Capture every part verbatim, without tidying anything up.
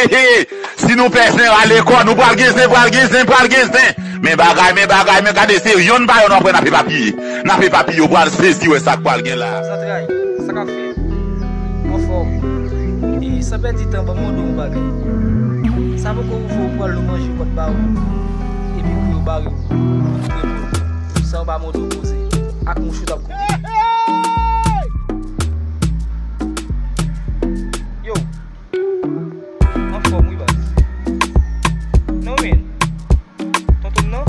He, he, si nou pè zen, rale kò nou, pral gen zen, pral gen zen, pral gen zen. Men bagay, men bagay, men gade, se yonn pa yonn w ap wè n ap epapiye. N ap epapiye, w pral sezi wè sa k pral gen la. Zantray, sa k ap fèt? Anfòm. E san pèdi tan, ban m mande w yon bagay. Sa poko rive w pran lo manje yo pa t ba ou, epi kou yo bare w, ou reponn. San yo pa mande w poze. Ak mouch ou t ap kouri. Yo. Anfòm wi baz. Non men. Tonton m nan?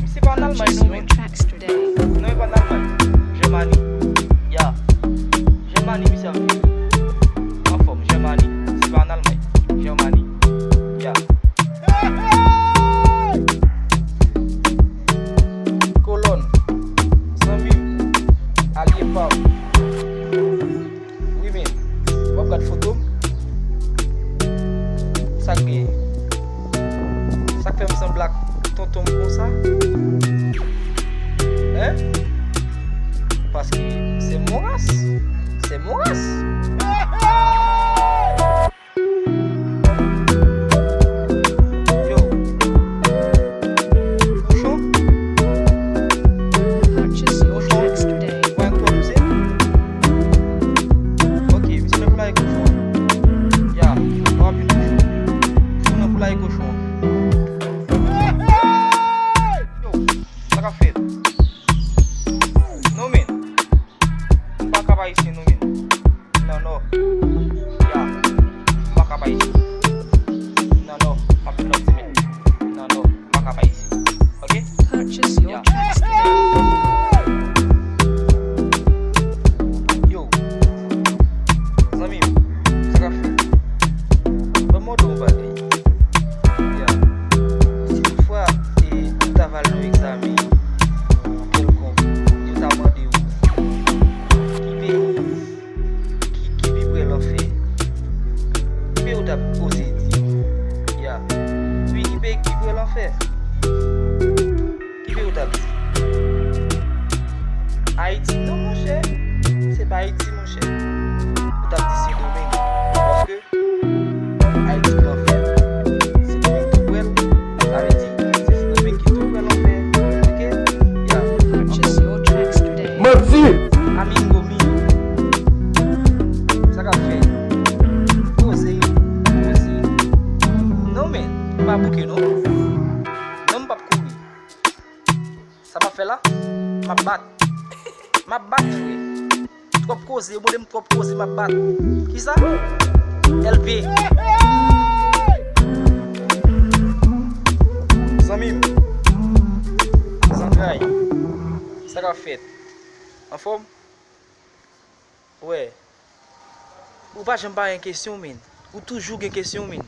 Misye pa an Almay non men. Non, li pa an Almay. Jèmani. Ya. Jèmani misye ap viv. Anfòm, Jèmani. Misye pa an Almay. Jèmani. Ya. Kolòn. Zanmi m. Alye pa m. Wi men, w ap gad foto m? Sa k genyen? Sa k fè m sanble ak tonton m konsa? Hein? Paske c'est mon race. C'est mon race. Yo. Kochon? Kochon? Pran kochon misye? Ok, misye nan poulaye kochon. Ya, w ap vin kochon. Kochon nan poulaye kochon. Yo, sa k ap fèt? Non men. M pa ka pa isit non men. Nan nò. Ya. M pa ka pa isit. Nan nò. M ap vin lòt semèn. Nan nò. M pa ka pa isit. Ok? Ya. Yo. Zanmi m. Sa k ap fèt? Ban m mande w yon bagay. Ya. Si toutfwa, e, ou ta va al nan yon egzamen kèlkonk, yo ta mande w ki peyi ki, ki pi pre lanfè, ki peyi ou t ap oze di? Ya. Wi, ki peyi ki pi pre lanfè? Ki peyi ou t ap di? Ayiti? Non, monchè. Se pa Ayiti, monchè. Ou t ap di Sendomeng. Paske Ayiti lanfè. Sendomeng tou prè l. Sa vle di, se Sendomeng ki tou prè lanfè. Ok? Ya. Manti! Amingo mi. Sa k ap fèt? Poze, poze. Non, men, m pa bouke, non. Non, m p ap kouri. Sa m ap fè la? M ap bat. M ap bat, frè. Twòp koze, yo mande m twòp koze, m ap bat. Kisa? L P. Zanmi m. Zantray. Sa k ap fèt? Anfòm? Wè. Ou pa janm pa gen kesyon, men. Ou toujou gen kesyon, men.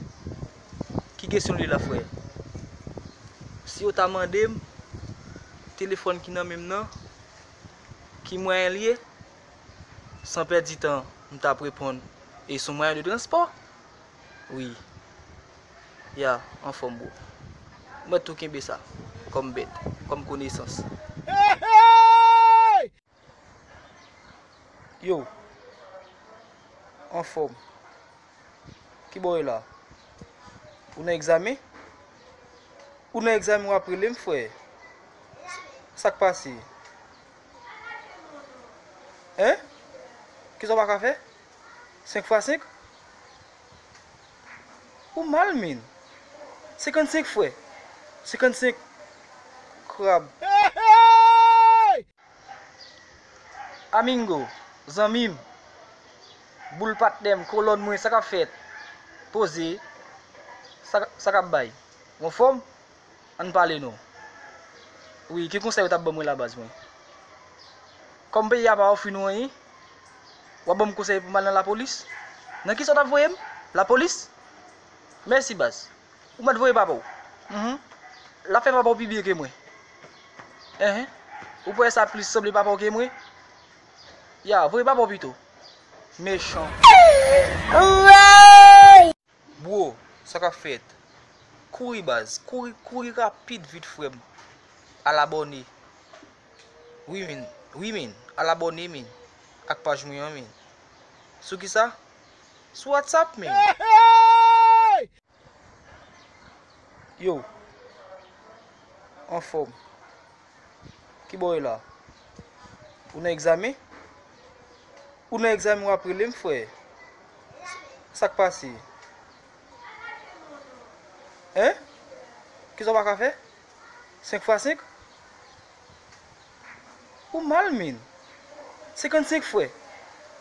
Ki kesyon li la, frè? Si yo ta mande m, telefòn ki nan men m nan, ki mwayen l ye? San pèdi tan, m t ap reponn, e se yon mwayen de transpò. Wi. Ya, anfòm, bro. Mwen tou kenbe sa kòm bèt, kòm konesans. Yo, anfòm. Kibò w ye la? Ou nan egzamen? Ou nan egzamen, w ap rele m, frè? Sa k pase? Hein? Kisa w pa ka fè? Senk fwa senk? Ou mal, men. Senkannsenk, frè. Senkannsenk. Krab. Amingo, zanmi m, boul patnè m, kolòn mwen, sa k ap fèt? Poze, sa, sa k ap bay? Ou anfòm? Ann pale non. Wi, ki konsèy ou t ap ban mwen la, baz mwen? Kòm peyi a pa ofri nou anyen, w ap ban m konsèy pou m al nan lapolis? Nan kisa w t ap voye m? Lapolis? Mèsi, baz. Ou mèt voye papa w. Mhm. L ap fè papa w pi byen ke mwen. Enhen. Ou kwè sa plis sanble papa w ke mwen? Ya, voye papa w pito. Mechan. Bro, sa k ap fèt? Kouri baz, kouri, kouri rapid vit frè m. Al abòne. Wi men, wi men, al abòne men. Ak paj mwen an men. Sou kisa? Sou WhatsApp, men. Yo, anfòm. Ki bò w ye la? Ou nan egzamen? Ou nan egzamen, w ap rele m, frè? Sa k pase? Hein? Kisa w pa ka fè? Senk fwa senk? Ou mal, min. Senkannsenk, frè.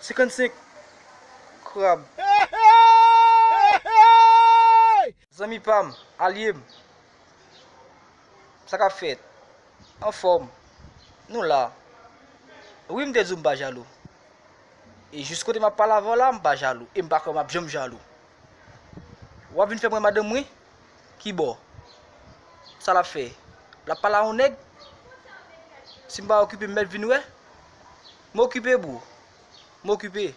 Senkannsenk. Krab. Zanmi pa m, alye m. Sa k ap fèt? Anfòm. Nou la. Wi, m te di w m pa jalou. E jis kote m ap pale avè w la, m pa jalou. E m pa kwè m ap janm jalou. W ap vin fè m wè madanm mwen? Ki bò? Sa l ap fè? L ap pale a yon nèg? Si m pa okipe, m mèt vin wè? M okipe, bro. M okipe.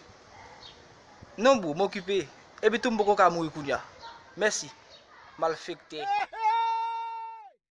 Non, bro, m okipe. Epi tou, m poko ka mouri kounye a. Mèsi. Malfektè.